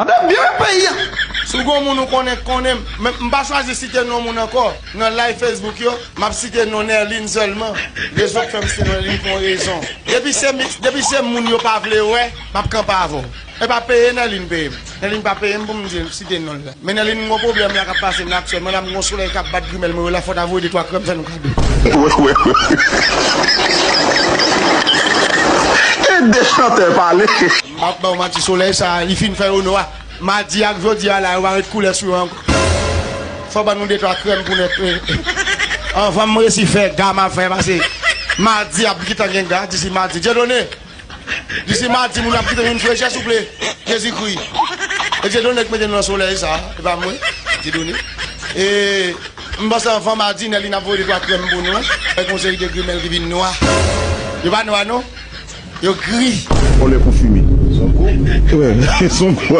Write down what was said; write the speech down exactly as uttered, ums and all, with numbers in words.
Antre byen nan peyi a. Si w gon moun ou konnen, konnen m. Men m pa chwazi site non moun ankò. Nan live Facebook yo, m ap site non Nerline sèlman. Rezon k fè m site non Nerline pou yon rezon. Depi se mi-, depi se moun yo pa vle wè, m ap kanpe avè w. E pa peye Nerline peye m. Nerline pa peye m pou m di, site non l la. Men Nerline, m gon pwoblèm la k ap pase m la aktyèlman la, m gon solèy k ap bat grimèl mwen yo la, fò w ta voye de twa krèm fè nou kado. Wi, wi, wi. E de chantè pale. M ap ba w manti, solèy sa, li fin fè yo nwa. Madi ak jodi a la, yo pa met koulè sou yo ankò. Fò ban nou de twa krèm pou nèt, wi. Anvan m resi fè ga m ap fè pase. Madi ap gentan gen ga, disi madi. Dieudonné, disi madi, moun ap kite vin frechè, souple. Jezikri. E Dieudonné k mete nou nan solèy sa, e pa mwen. Dieudonné. E m panse anvan madi, Nerline ap voye de twa krèm pou nou. Avèk yon seri de grimèl ki vin nwa. Yo pa nwa, non. Yo gri. On lè konfime. Son kou. Wi, son kou.